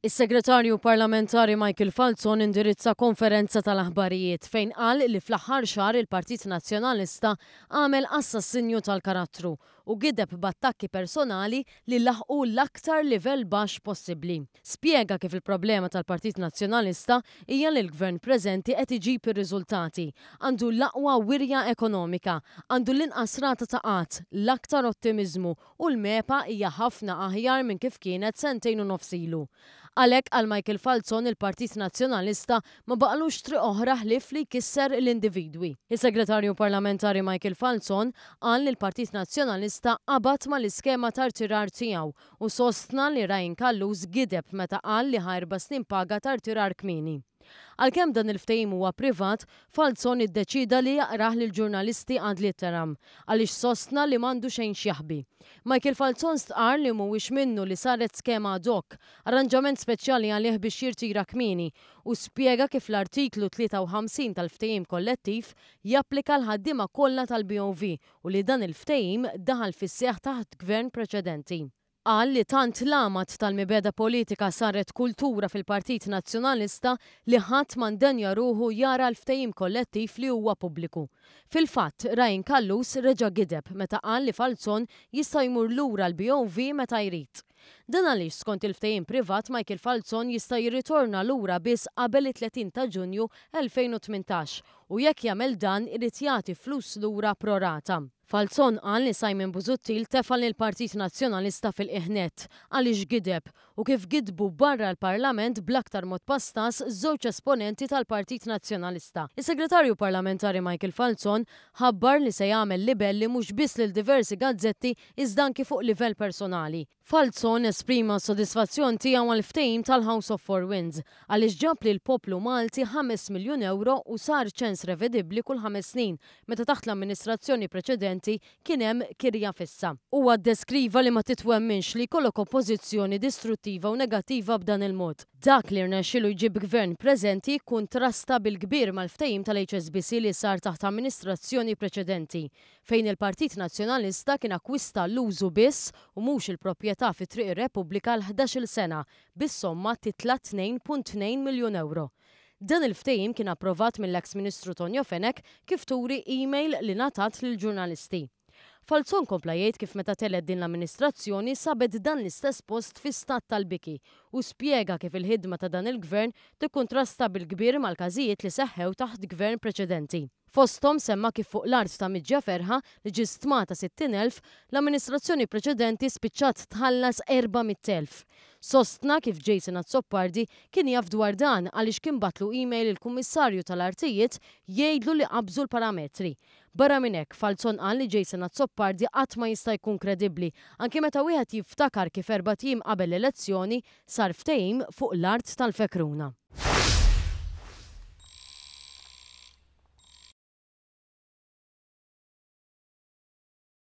Is-Segretarju Parlamentari Michael Falzon indirizza konferenza tal-aħbarijiet fejn qal li fl-aħħar xahar il-Partit Nazzjonalista għamel assassinju tal-karattru u gideb b'attakki personali li laħqu l-aktar livell baxx possibbli. Spjega kif il-problema tal-Partit Nazzjonalista hija li l-Gvern preżenti qed iġib ir-riżultati, għandu l-aqwa wirja ekonomika, għandu l-inqas rata ta' qgħad, l-aktar ottimiżmu u l-MEPA hija ħafna aħjar minn kif kienet sentejn u nofs ilu. Għalhekk, għal Michael Falzon, il-Partit Nazzjonalista ma baqalux triq oħra ħlief li jkisser l-individwi. Is-Segretarju Parlamentari Michael Falzon qal li l-Partit Nazzjonalista qabad mal-iskema ta' rtirar tiegħu u sostna li Ryan Callus gideb meta qal li ħa erba' snin paga ta' rtirar kmieni. Għalkemm dan il-ftehim huwa privat, Falzon iddeċieda li jaqrah lill-ġurnalisti ad litteram, għaliex sostna li m'għandu xejn x'jaħbi. Michael Falzon stqarr li mhuwiex minnu li saret skema ad hoc, arranġament speċjali għalih biex jirtira kmieni, u spjega kif l-artiklu 53 tal-ftehim kollettiv japplika għall-ħaddiema kollha tal-BOV u li dan il-ftehim daħal fis-seħħ taħt gvern preċedenti. Qal li tant l-għamad tal-mibegħda politika saret kultura fil-Partit Nazzjonalista li ħadd ma ndenja ruħu jara l-ftehim kollettiv li huwa pubbliku. Fil-fatt, Ryan Callus reġa' gideb meta qal li Falzon jista' jmur lura l-BOV meta jrid. Dan għaliex skont il-ftehim privat Michael Falzon jista' jirritorna lura biss qabel it-30 ta' Ġunju 2018 u jekk jagħmel dan irid jagħti flus lura pro rata. Falzon qal li Simon Busuttil tefa' lill-Partit Nazzjonalista fil-qiegħ nett għaliex gideb u kif gidbu barra l-Parlament bl-aktar mod pastaż żewġ esponenti tal-Partit Nazzjonalista. Is-Segretarju Parlamentari Michael Falzon ħabbar li se jagħmel libelli mhux biss lil diversi gazzetti iżda anki fuq livell personali. Falzon esprima s-sodisfazzjon tiegħu għall-ftehim tal-House of Four Winds għaliex ġab lill-poplu Malti 5 miljun ewro u sar ċens revedibbli kull ħames snin meta taħt l-amministrazzjoni preċedenti kien hemm kirja fissa. Huwa ddeskriva li ma titwemminx li jkollok oppożizzjoni distruttiva u negattiva b'dan il-mod. Dak li rnexxielu jġib Gvern preżenti jikkuntrasta bil-kbir mal-ftehim tal-HSBC li sar taħt amministrazzjoni preċedenti fejn il-Partit Nazzjonalista kien akkwista l-użu biss u mhux il-proprjetà fi Triq ir-Repubblika għal 11-il sena bis-somma titla' 2.2 miljun ewro. Dan il-ftehim kien approvat mill-eks Ministru Tonio Fenech kif turi email li ngħatat lill-ġurnalisti. Falzon kompla jgħid kif meta telgħet din l-amministrazzjoni sabet dan l-istess post fi stat tal-biki u spjega kif il-ħidma ta' dan il-Gvern tikkuntrasta bil-kbir mal-każijiet li seħħew taħt Gvern preċedenti. Fosthom semma kif fuq l-art ta' Miġja Ferħa, li ġie stmata 60,000, l-amministrazzjoni preċedenti spiċċat tħallas 400,000. Sostna kif Jason Azzopardi kien jaf dwar dan għaliex kien bagħatlu email il-Kummissarju tal-Artijiet jgħidlu li qabżu l-parametri. Barra minn hekk, Falzon qal li Jason Azzopardi qatt ma jista' jkun kredibbli, anki meta wieħed jiftakar kif erbat ijiem qabel l-elezzjoni sar ftehim fuq l-art tal-Fekruna.